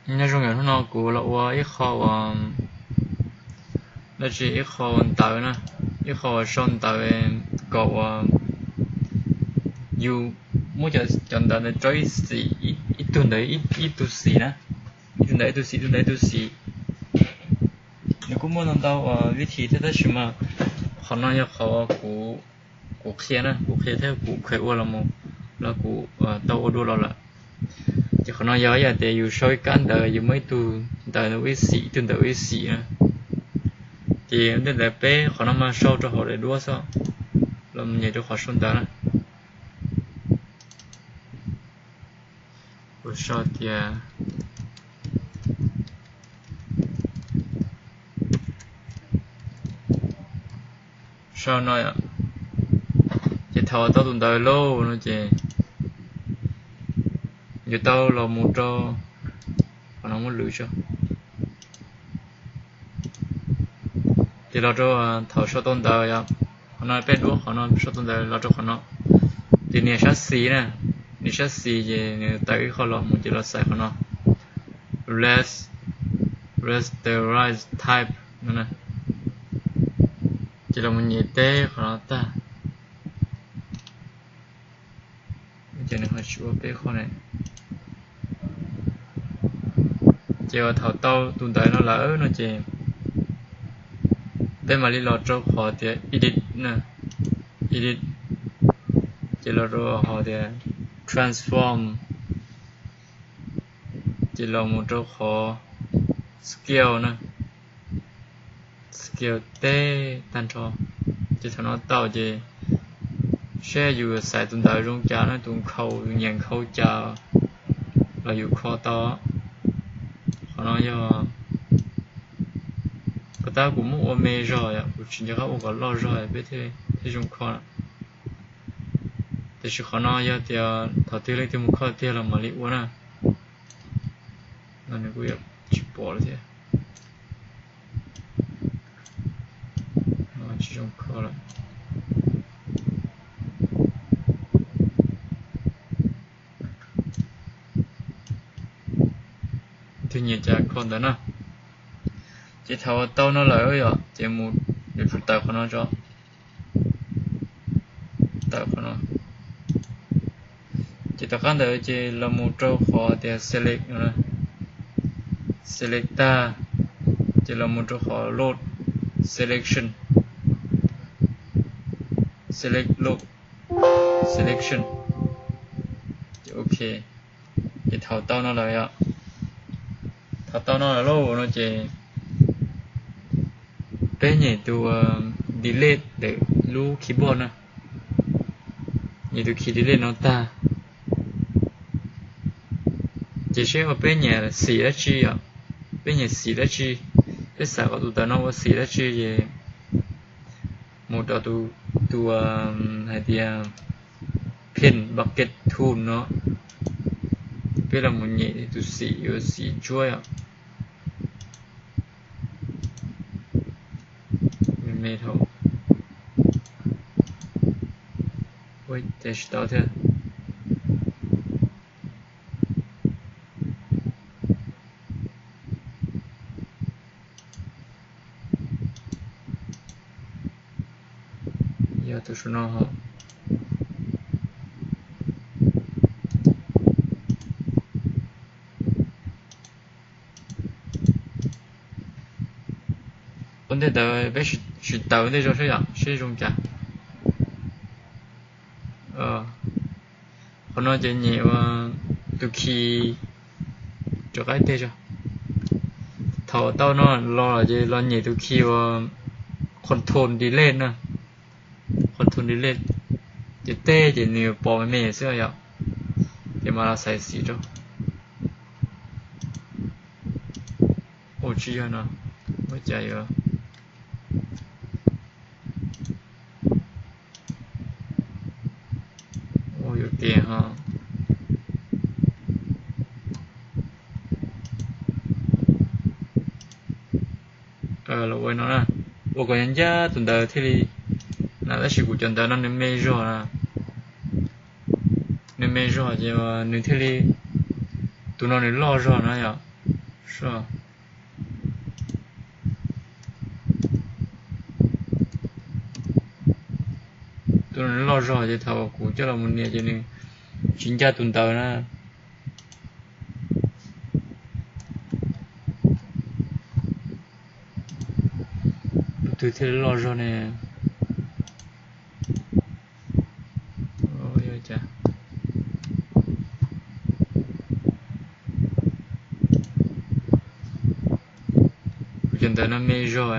Nyob zoo, yog hnub no kuv los ua ib qho uas, dab tsi, ib qho ntawv na, ib qho uas sau ntawv kom uas yus muab cov ntawv ntawd rau ib xim, ib tug ntawv ib tug xim na, ib tug ntawv ib tug xim, ib tug ntawv ib tug xim. Nws kuj muaj ntau ntau vib thi thiab, tab sis mas qhov no yog qhov kuv qhia na, kuv qhia thiab kuv kheev ua los mus, los kuv tau ua dua los lawm. Ces qhov no yog ib yam tias yus sau ib kab ntawv, yus muab ib tug ntawv ua ib xim, ib tug ntawv ua ib xim na. Ces ua ntej ntawd peb qhov no mas sau rau hauv daim duab xwb, los mus nyem rau qhov sau ntawv na. Kuv sau tias, sau no, ces thaum tau tus ntawv lauj no ces yuav tau los mus rau qhov no, muab lwv tso. Ces los rau thaum sau tau ntawv, qhov no peb duab, qhov no sau tau ntawv los rau qhov no. Ces nias sab xis na, nias sab xis ces nws tawm ib qho los mus ces los xaiv qhov no, rasterize type no. Ces los mus nyem teb qhov no tag. Ces nws ho tsis ua peb qho ne. Ces uas thaum tau tus ntawv no lawm no ces peb mam li los rau qhov tias edit na, edit, ces los rau qhov tias transform, ces los mus rau qhov scale na, scale teb tag nrho. Ces thaum no tau ces saib yus xaiv tus ntawv zoo cas na, tus nkhaus, yus nyiam nkhaus cas los yus kho tau. Qhov no yog, puas tab kuv muab ua me zog, kuv tsis nco qab ua kom loj zog peb thiaj zoo kho. Tiam sis qhov no yog tias thaum twg leej twg mus kho tiag los mam li ua na. No nws kuj yuav tsis pom lawm thiab. Tsis zoo kho lawm. Twg nyiam cas kho ntawd na. Ces thaum tau no lawm yom, ces mus, yuav tsum tawm qhov no tso. Tawm qhov no. Ces tom qab ntawd ces los mus rau qhov tias select no, select tag, ces los mus rau qhov load selection, select load selection. Ces ok, ces thaum tau no lawm yom, thaum tau no lawm lauj no ces peb nyem tus delete ntawm lub keyboard na, nyem tus key delete no tag. Ces seb uas peb nyiam xim dab tsi yom, peb nyiam xim dab tsi, peb xav kom tus ntawv no ua xim dab tsi ces mus rau tus, tus hais tias paint bucket tool no, peb los mus nyem tus xim yuav xim ntsuab yom. Me me dhau, ua cas tsis tau thiab. Yog tus saum no hos. Ua ntej ntawd peb sim taws ua ntej zog seb yom, seb zoo cas. Qhov no ces nyem ua tus key rov qab teg zog. Thaum tau no los ces los nyem tus key ua control delete na, control delete. Ces teg ces nws yuav pom me me xwb yom. Ces mam los xaiv xim rau. Ua tsis yog no, ua cas yuav, ua yuav ke ho. Los ua no na, ua kom ncaj tus ntawd thiaj li na, tab sis kuv cov ntawv no nws me zog na, nws me zog ces nws thiaj li, tus no nws loj zog na yom. Soj. Tus no loj zog ces thaum kuv coj los mus nias ces nws tsis ncaj tus ntawd na. Tus twg thiaj li loj zog ne? Kuv cov ntawd no me zog.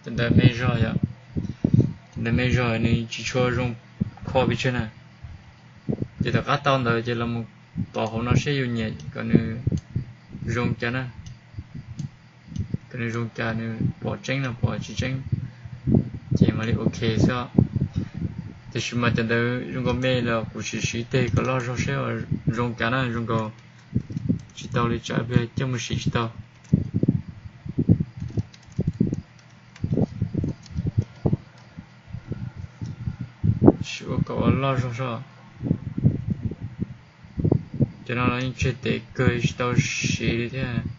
Cov ntawd me zog yom, cov ntawd me zog nws tsis tshua zoo kho pes tsawg na. Ces tom qab tau ntawd ces los mus pom hauv no seb yus nyiam kom nws zoo cas na. Kom nws zoo cas, nws pom tseeb los pom tsis tseeb, ces mam li ok xwb. Tiam sis mas cov ntawd zoo nkaus me los kuv sim siv teg kom loj zog seb zoo cas na, zoo nkaus tsis tau li tsam pliag coj mus siv tsis tau. Sim ua kom ua loj zog soj. Cov no los yeej tseg tes kawg tsis tau siv li thiab.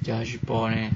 Cas tsis pom ne?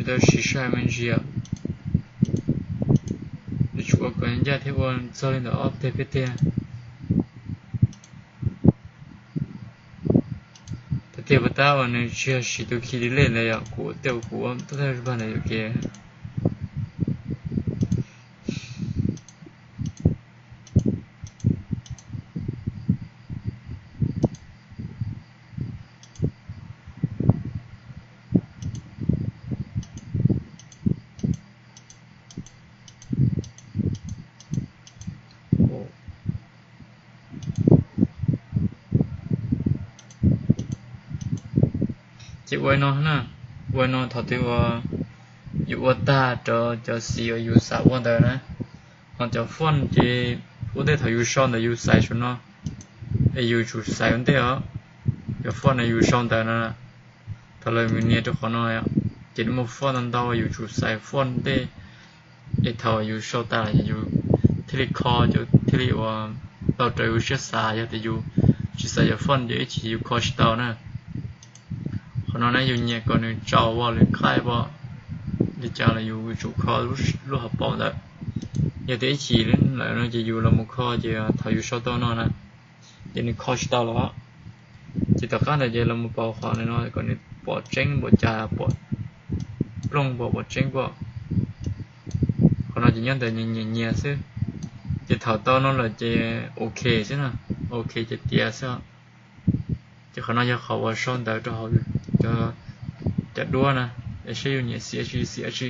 Tau siv sai me ntsis, yuav tsum ua kom ncaj thiab ua txog li ntawm ob teg peb teg. Tiag tiag puas tab uas nws tsis yog siv tus khi delete ntawd yom, kuv tej uas kuv ua tau thawj pag ntawd yom kev. Ces ua no na, ua no thaum twg uas yus ua tag rau cov xim uas yus xav ua ntawd na, ho cov font ces ua ntej thaum yus sau ntawd yus xaiv saum no, es yus tsum xaiv ua ntej os. Cov font no yus sau ntawd no, thaum lawv mus nias rau qhov no, ces muaj font ntau ntau yus tsum xaiv font ntej. Es thaum yus sau tas lawm yus thiaj li kho, thiaj li ua tau raws yus siab xav. Yog tias yus tsis xaiv cov font ces ib chim yus kho tsis tau na. Qhov no na yus nyiam kom nws tsaus vos lwm qaij vos li cas los yus tsum kho lub hauv paus ntawd. Yog tias ib chim lawm no ces yus los mus kho ces thaum yus sau tau no na, ces nws kho tsis tau lawm. Ces tom qab ntawd ces los mus pauv qhov no kom nws pom tseeb npaum cas, pom plooj npaum, pom tseeb npaum. Qhov no ces nyob ntawm nyias nyias xwb. Ces thaum tau no lawm ces ok xwb na, ok ces tiav xwb. Ces qhov no yog qhov uas sau ntawv rau hauv cov duab na, es seb yus nyiam xim dab tsi xim dab tsi.